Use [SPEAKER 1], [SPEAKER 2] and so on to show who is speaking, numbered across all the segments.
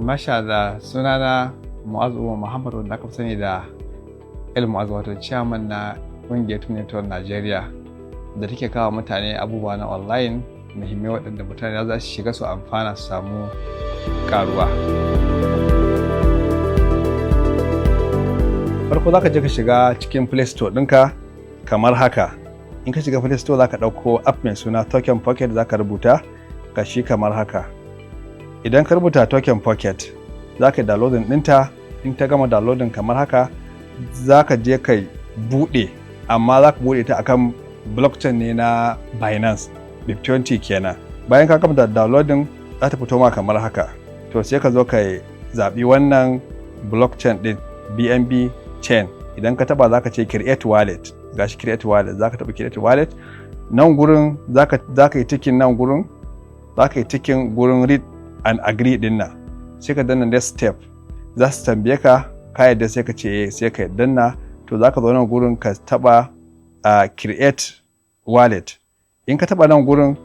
[SPEAKER 1] Masha Allah, sunana Mu'azu Umar Muhammad, wanda aka fi sani da El Mu'azu, wato chairman na ƙungiyar Network Nigeria da take kawo mutane abubuwa na online muhimmai waɗanda mutane za su shiga su amfana su samu karuwa. Farko za ka je ka shiga cikin Play Store ɗinka kamar haka. In ka shiga Play Store, za ka ɗauko app mai suna Token Pocket, za ka rubuta ga shi kamar haka. Idan ka rubuta Token Pocket, za ka yi downloading ɗinta. In ta gama downloading kamar haka, za ka je ka buɗe, amma za ka buɗe ta akan blockchain ne na Binance BEP20 kenan. Bayan ka gama downloading, za ta fito ma kamar haka. To, sai ka zo ka zaɓi wannan blockchain ɗin, BNB Chain. Idan ka taba, za ka ce create wallet. Gashi, create wallet. Za ka taɓa create wallet. Nan gurin za ka yi ticking, nan gurin za ka yi ticking gurin read and agree din nan. Sai ka danna next step. Za su tambaye ka ka yadda, sai ka ce sai ka danna. To, za ka zo nan gurin ka taba create wallet. In ka taba nan gurin,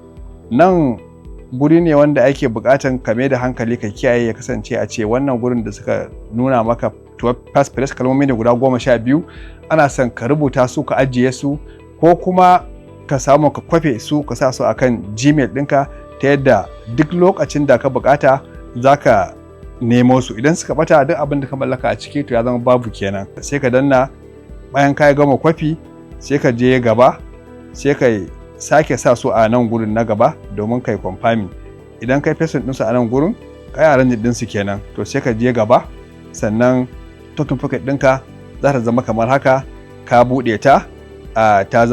[SPEAKER 1] nan guri ne wanda ake bukatan ka mai da hankali ka kiyaye, ya kasance a ce wannan gurin da suka nuna maka passphrase, kalmomi ne guda 12. Ana son ka rubuta su ka ajiye su, ko kuma ka samu ka kwafe su ka sa su akan Gmail ɗinka, ta yadda duk lokacin da ka bukata za ka nemo su. Idan suka bata, duk abin da ka mallaka a ciki to ya zama babu kenan. Sai ka danna. Bayan ka gama kwafi, sai ka je gaba, sai ka sake sa su a nan gurin na gaba domin kai confirming. Idan kai pasting ɗinsu a nan gurin, kai arrange ɗinsu kenan. To, sai ka je gaba. Sannan Token Pocket ɗinka za ta zama kamar haka. Ka buɗe ta, ta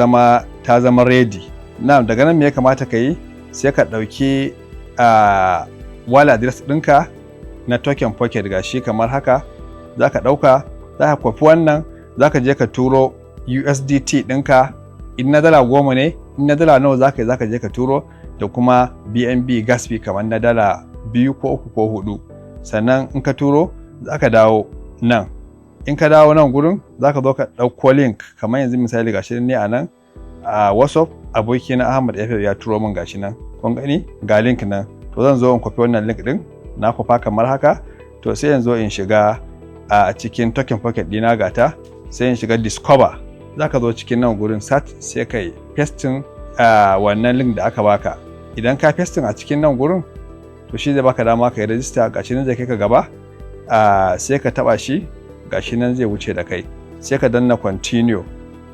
[SPEAKER 1] zama ready na. Daga nan me ya kamata ka yi? Sai ka ɗauki wallet address ɗinka na Token Pocket, gashi kamar haka. Za ka ɗauka, za ka kwafi wannan, za ka je ka turo USDT ɗinka, in na dala 10 ne, in na dala nawa za ka yi, za ka je ka turo, da kuma BNB gas fee kamar na dala 2 ko 3 ko 4. Sannan in ka turo, za ka dawo nan. In ka dawo nan gurin, za ka zo ka ɗauko link. Kamar yanzu misali, gashi ne a nan a WhatsApp, abokina Ahmad FF ya turo min, gashi nan, kun gani, ga link nan. To, zan zo in kwafi wannan link din. Na kwafa kamar haka. To, sai yanzu in shiga a cikin Token Pocket dina, gata. Sai in shiga discover. Za ka zo cikin nan gurin search, sai kai pasting wannan link da aka baka. Idan ka pasting a cikin nan gurin, to shi zai baka dama ka yi register. Gashi nan zai kai ka gaba, sai ka taba shi. Gashi nan zai wuce da kai, sai ka danna continue.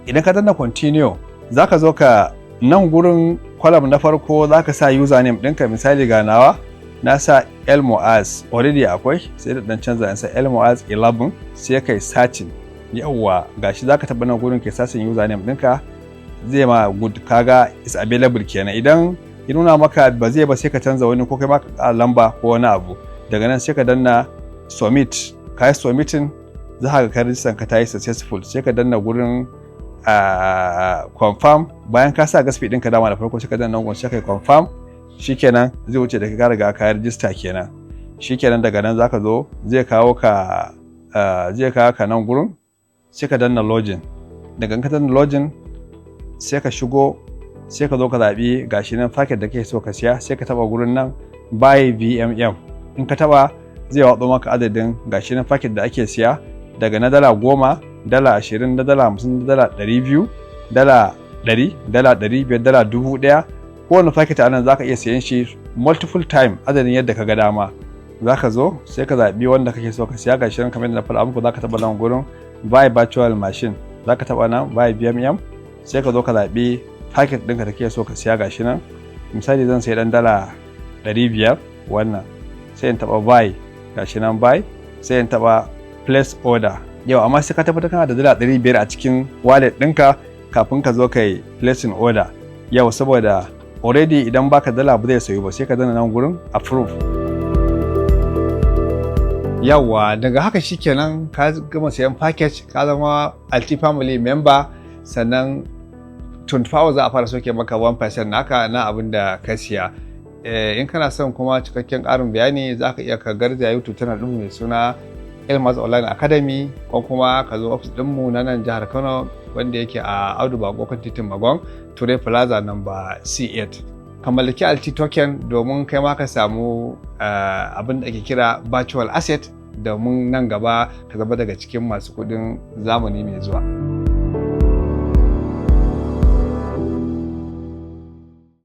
[SPEAKER 1] Idan ka danna continue, za ka zo ka nan gurin column na farko, za ka sa username ɗinka. Misali, ga nawa, na sa Elmoaz, already akwai, sai da dan canza in sa Elmoaz 11. Sai kai searching. Yawwa, gashi, za ka taɓa nan gurin kai searching username ɗinka, zai ma good. Kaga is available kenan. Idan ya nuna maka ba zai ba, sai ka canza wani, ko kai ma ka lamba ko wani abu. Daga nan sai ka danna submit. Ka yi submitting, za ka ga rijistan ka ta yi successful. Sai ka danna gurin confirm. Bayan ka sa gas fee ɗinka dama da farko, sai ka danna gurin, sai ka yi confirm. Shikenan, zai wuce da ka riga ka rijista kenan. Shikenan, daga nan zaka zo, zai kawo ka nan gurin, sai ka danna login. Daga ka danna login, sai ka shigo, sai ka zo ka zaɓi, gashi nan, packet da kake so ka siya. Sai ka taba gurin nan buy VMM. In ka taba, zai watso maka adadin, gashi nan, packet da ake siya, daga na dala 10, dala 20, na dala 50, na dala 200, dala 100, dala 500, dala 1000. Kowane packet a nan za ka iya siyan shi multiple time, adadin yadda ka ga dama. Za ka zo sai ka zaɓi wanda kake so ka siya. Gashi nan, kamar yadda na faɗa muku, za ka taɓa nan gurin buy virtual machine. Za ka taɓa nan buy VMM, sai ka zo ka zaɓi packet ɗinka da kake so ka siya. Gashi nan, misali zan sai ɗan dala 500 wannan. Sai in taɓa buy. Gashi nan buy, sai in taɓa place order. Yau amma sai ka tabbatar kana da dala 500 a cikin wallet ɗinka kafin ka zo ka yi placing order. Yau saboda already idan baka dala, ba zai sayu ba. Sai ka danna nan gurin approve. Yawwa, daga haka shikenan, ka gama sayan package, ka zama Alti Family member. Sannan 24 hours za a fara soke maka 1% naka na abin da ka siya. In kana son kuma cikakken ƙarin bayani, za ka iya ka garzaya YouTube channel ɗin mai suna Elmas Online Academy, ko kuma ka zo ofis ɗinmu na nan jihar Kano, wanda yake a Audu Bako, kan titin Magon, Ture Plaza, number C8. Ka mallaki Alti token domin kai ma ka samu abin da ake kira virtual asset, domin nan gaba ka zama daga cikin masu kuɗin zamani mai zuwa.